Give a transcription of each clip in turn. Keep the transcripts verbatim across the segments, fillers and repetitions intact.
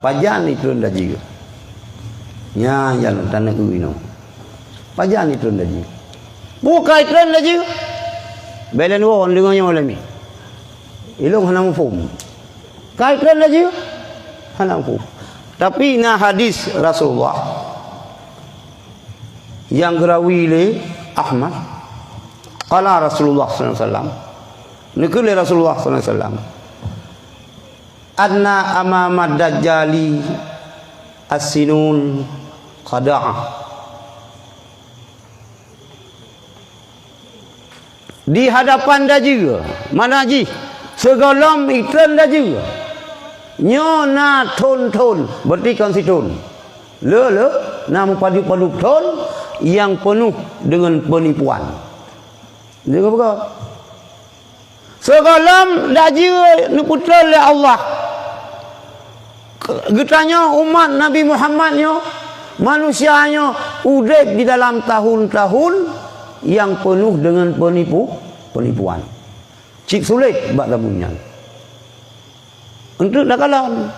Pajan itreun laju. Nyan nyang taneuk inoe. Pajan itreun laju. Bukai treun laju. Belen won deungon nyoe lami. Ilong hana muphom. Kai treun laju? Hana muphom. Tapi na hadis Rasulullah nyang geurawi lé Ahmad. Qala Rasulullah sallallahu alaihi wasallam. Neukheun lé Rasulullah sallallahu alaihi wasallam. Anna amama dajjali as-sinun qada'ah. Di hadapan dajeu, mana jih, sigohlom itreun dajeu. Nyoe na thon-thon, berarti kon sithon. Le, le, na meupadub-padub thon nyang peunoh deungon peunipuan. Deungon peue? Sigohlom dajeu neupeutrön lé Allah. Geutanyoe umat Nabi Muhammad nyoe, manusia nyoe udeb di dalam tahun-tahun nyang peunoh deungon peunipu-, peunipuan. Cit sulet bak zaman nyan. Enteuk takalon.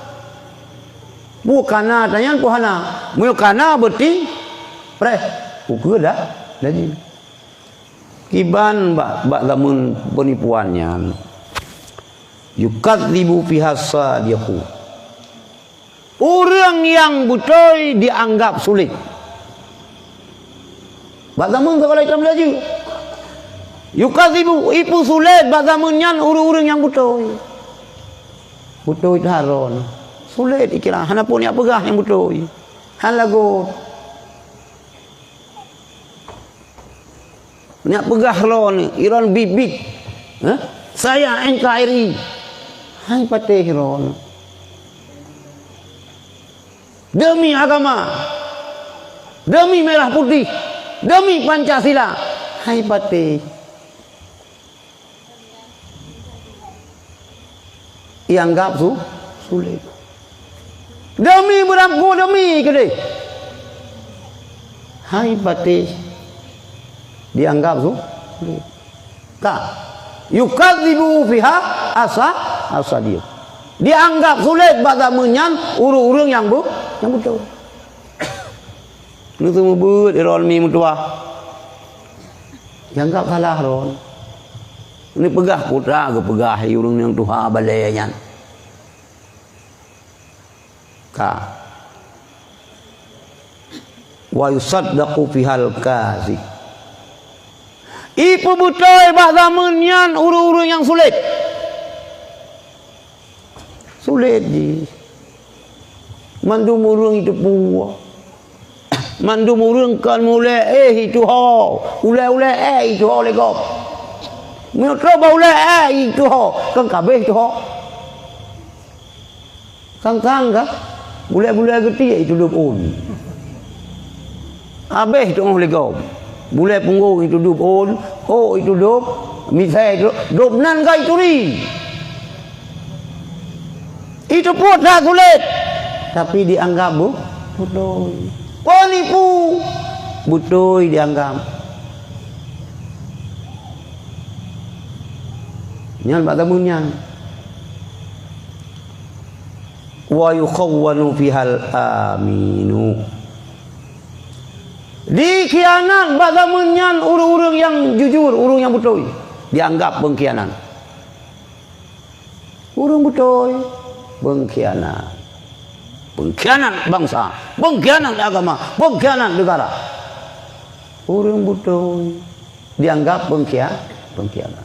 Peue kana tanyan peue hana. Meunyoe kana, berarti preh. Ukeue dah, laju. Kiban bak, bak zaman peunipuan nyan, yukadzibu fiha sadiqu. Ureuëng nyang beutôi dianggap sulet. Bak zaman sekolah Islam laju. Yukadzibu, ipeusulet bak zaman nyan ureuëng-ureuëng nyang beutôi. Beutôi that droe. Sulet ikira, hana peue nyang peugah nyang beutôi. Hana lagot. Nyak peugah droeneuh, droeneuh biet-biet. Hah? Saya N K R I. Hai patéh droeneuh. Demi agama. Demi merah putih. Demi Pancasila. Hai patéh. Ianggap su-, sulet. Demi beurangku demi keudeh. Hai patéh. Dianggap su-, sulet. Ka. Yukadzibu fiha asa-, asadiq. Dianggap sulet bak zaman nyan ureuëng-ureuëng nyang beu-, nyang beutôi. Neuseumeubeuet droeneuh mi meutuwah. Dianggap salah droeneuh. Neupeugah peue ta geupeugah ureuëng nyang tuha balée nyan. Ka. Wa yusaddaqu fihal kadzib. Ipeubeutôi bak zaman nyan ureuëng-ureuëng nyang sulet. Sulet jih. Mandum ureuëng jiteupeue. Mandum ureuëng kon ulée éh jituho. Ulée-ulée éh jituho lé gob. Meunyoe trok bak ulée éh jituho, kon ka abéh jituho. Sang-sang ka, bulée-bulée geutiek jitudôb ôn. Abéh teungoh lé gob. Bulée punggong jitudôb ôn, ôk jitudôb, misée jitudôb, dôb nan ka jituri. Jiteupeue that sulet, tapi dianggap beu-, beutôi. Peunipu, beutôi dianggap. Nyan bak zaman nyan. Wa yukhawwanu fihal aminu. Dikhianat bak zaman nyan ureuëng-ureuëng nyang jujur, ureuëng nyang beutôi, dianggap peungkhianat. Ureuëng beutôi, peungkhianat. Peungkhianat bansa, peungkhianat agama, peungkhianat negara. Ureuëng beutôi dianggap peungkhia-, peungkhianat.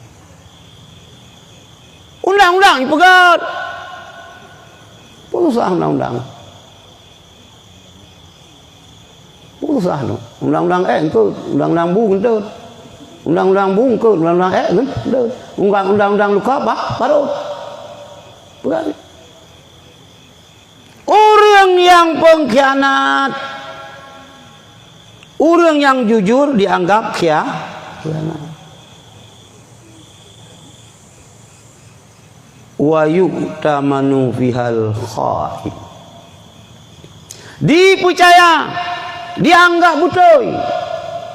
Undang-undang ipeugét. Peue susah undang-undang? Peue susah nyoe? Undang-undang ék eunteuk, undang-undang bu eunteuk. Undang-undang bu eunteuk, undang-undang ék eunteuk. Undang-undang luka ba-, barô. Peugah. Ureuëng nyang peungkhianat, ureuëng nyang jujur dianggap khia-, khianat. Wa yu'tamanu fihal kha'in. Dipeucaya, dianggap beutôi.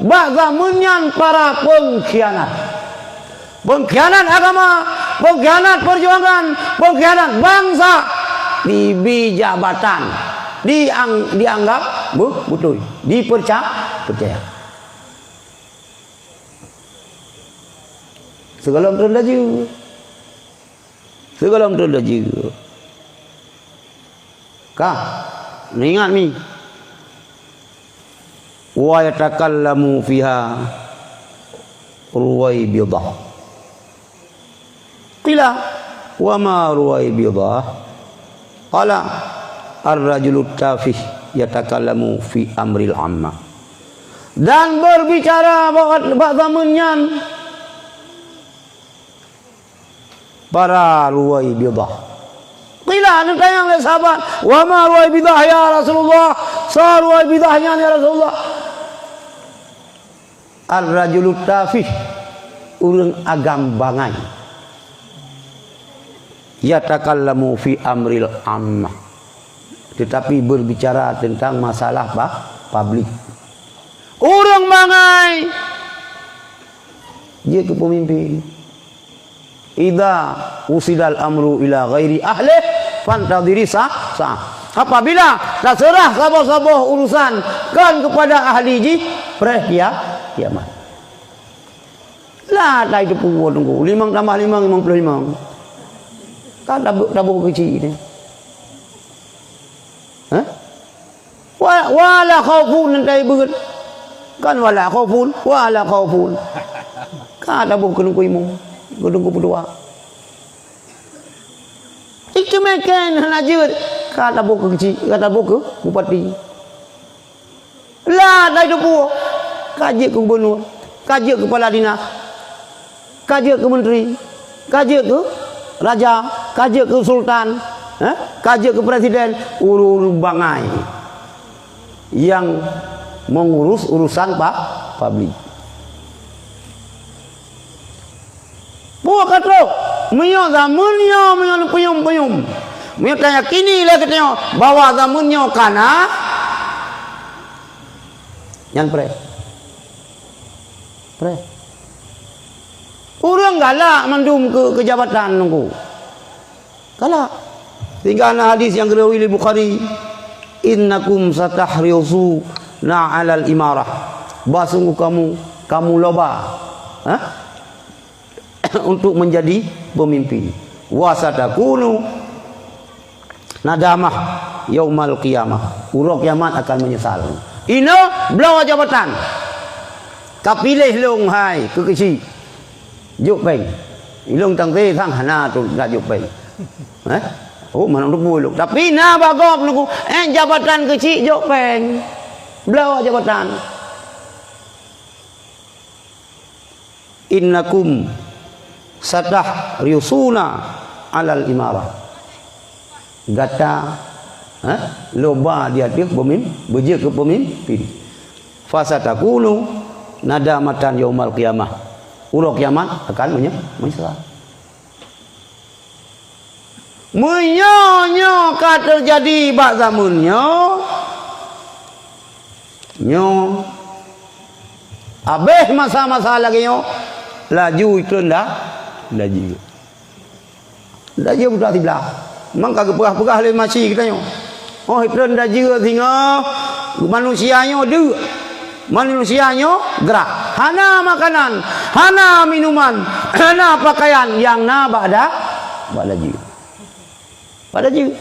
Bak zaman nyan para peungkhianat. Peungkhianat agama, peungkhianat peujuangan, peungkhianat bansa. dibri jabatan, diang-, dianggap be-, beutôi, diperca-, percaya. Sigohlom treun laju. Sigohlom treun laju. Ka, neuingat mi. Wa yatakallamu fiha Ruwaibidah. Qila, wa ma Ruwaibidah? Qala, ar-rajulut tafih yatakallamu fi amril ammah. Dan berbicara bak, bak zaman nyan, para Ruwaibidah. Qila, neutanyong lé sahabat, "Wa ma Ruwaibidah ya Rasulullah?" Soe Ruwaibidah nyan ya Rasulullah? Ar-rajulut tafih, ureuëng agam bangai. Yatakallamu fi amril ammah. Tetapi berbicara tentang masalah pa-, publik. Ureuëng bangai jeuet keu peumimpin. Idza wusidal amru ila ghairi ahlih fantadhiri sa-, sa'ah. Apabila taseurah saboh-saboh urusan kon keupada ahli jih, preh kia-, kiamat. Lah, dai teupeu teungku, limong tambah limong, limong ploh limong. Kan taboh, taboh keuchik ni. Hah? Wa, wala khaufun, nan tai beut. Kan wala khaufun, wala khaufun. Ka taboh keu teungku imum, keu teungku peutua. Itu meken hana jeuet. Ka taboh keu keuchik, ka taboh keu bupati. Lah, dai teupeu. Ka jeuet keu gubernur, ka jeuet keu kepala dinas. Ka jeuet keu menteri, ka jeuet keu raja, ka jeuet keu sultan, eh? Ka jeuet keu presiden, ureuëng bangai nyang mengurus urusan pa-, publik. Peue ka trok? Meunyoe zaman nyoe, meunyoe neupeunyum-peunyum, meunyoe tayakini lé geutanyoe bahwa zaman nyoe ka na, nyan preh. Preh. Ureuëng galak mandum keu, keu jabatan nunggu. Galak. Sehingga na hadis nyang geurawi lé Bukhari, "Innakum satahrisuna 'alal imarah." Bah sungguh kamu, kamu loba, ha? Untuk menjadi pemimpin. Wa satakunu nadamah yaumal qiyamah. Uroe kiamat akan menyesal. Inoe bloe jabatan. Ka piléh lôn hai keu keuchik. Jok péng. Ilôn tangte sang hana tu ka jok péng. Eh? Oh, mana tu pun ilôn. Tapi na bak gob nunggu, eh, jabatan keuchik jok péng. Bloe jabatan. Innakum satahrisuna 'alal imarah. Gata, ha, loba di ateueh pemim-, beujeuet keu pemimpin. Fasatakunu nadamatan yaumal qiyamah. Uroe kiamat akan menye-, menyesal. Meunyoe nyoe ka teujadi bak zameun nyoe, nyoe habéh masa-masa lagée nyoe, laju itreun da-, dajeuet. Dajeuet buta siblah. Mang ka geupeugah-peugah lé maci geutanyoe. Oh, itreun dajeuet singoh, manusia nyoe deuk. Manusia nyoe grah. Hana makanan, hana minuman, hana pakaian nyang na bak da-, bak dajeuet. Bak dajeuet.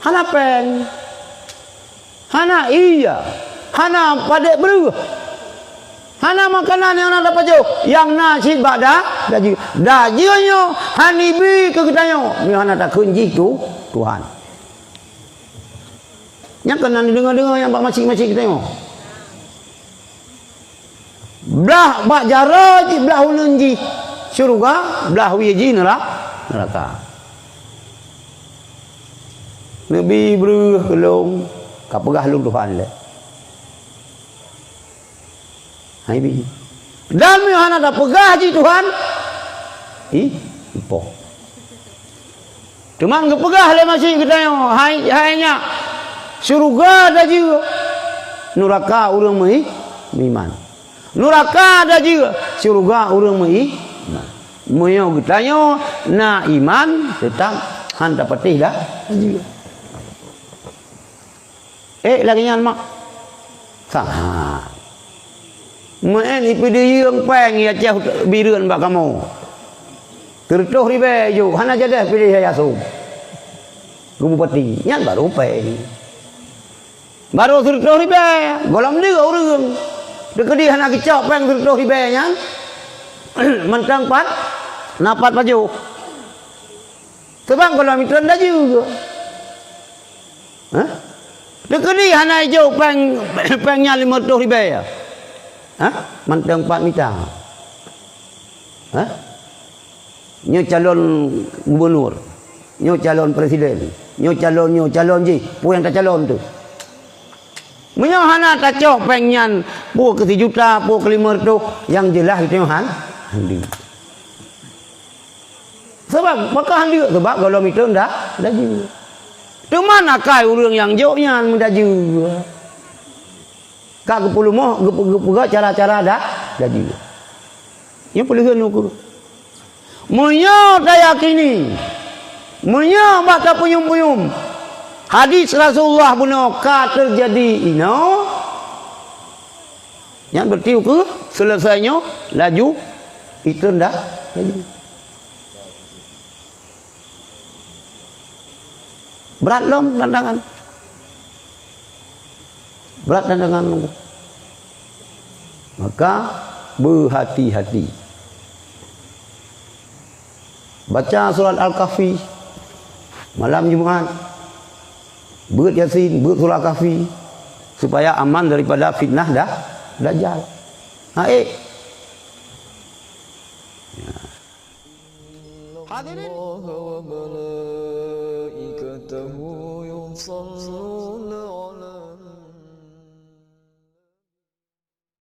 Hana péng. Hana ie. Hana padé breueh. Hana makanan nyang na tapajoh, nyang na cit bak da-, dajeuet. Dajeuet nyoe hana ibi keu geutanyoe, nyoe hana takheun jih tu Tuhan. Nyang keunan deungoe-deungoe nyang bak maci-maci geutanyoe. Blah bak jaroe jih, blah uneuen jih syeuruga, blah wie jih neura-, neuraka. Neubi breueh keu lôn, ka peugah lôn Tuhan lé. Hai bi. Dan meunyoe hana tapeugah jih Tuhan, ih, ipoh. Teuma geupeugah lé maci geutanyoe, hai, hai nyak, syeuruga dajeuet, nuraka ureuëng meuhi-, meuiman. Nuraka dajeuet, syeuruga ureuëng meuiman. Meunyoe geutanyoe na iman, teutap Han tapatéh dah. Eh, lagèe nyan mak. Salah. Meu'en ipeudiyeueng péng i Aceh Bireuen bak kamoe. Sireutôh ribèe jok, hana jadeh piléh Yaya Sum keu bupati. Nyan barô péng. Barô sireutôh ribèe, gohlom deuh ureueng. Teukeudi hana geucok péng sireutôh ribèe nyan, mantong pat, na pat pajoh. Seubab gohlom itron laju. Hah? Teukeudi hana ijok péng, péng nyan limong reutôh ribèe. Hah? Mantong pat mita. Hah? Nyoe calon gubunur, nyoe calon presiden, nyoe calon, nyoe calon jih, peue nyang tacalon tu. Meunyoe hana tacok péng nyan, peue keu sijuta, peue keu limong reutôh, nyang jeulaih geutanyoe han, han deuh. Sabab, pakon han deuh? Sabab gohlom itron dah, laju. Teuma akai ureueng nyang jok nyan meudaju. Ka geupeuleumoh, geupe-, geupeugah cara-cara dah, laju. Nyoe peuleuheuen ukur. Meunyoe tayakini, meunyoe bak tapeunyum-peunyum, hadis Rasulullah bunoe ka teujadi inoe, nyan berarti ukur selesai nyoe, laju, itron dah, laju. Brat lom tantangan. Brat tantangan. Maka, beuhati-hati. Baca surat Al-Kahfi malam Jumat. Beuet Yasin, beuet surat Kahfi, supaya aman daripada fitnah dah, Dajjal. Ha, eh. Ya. Hadirin.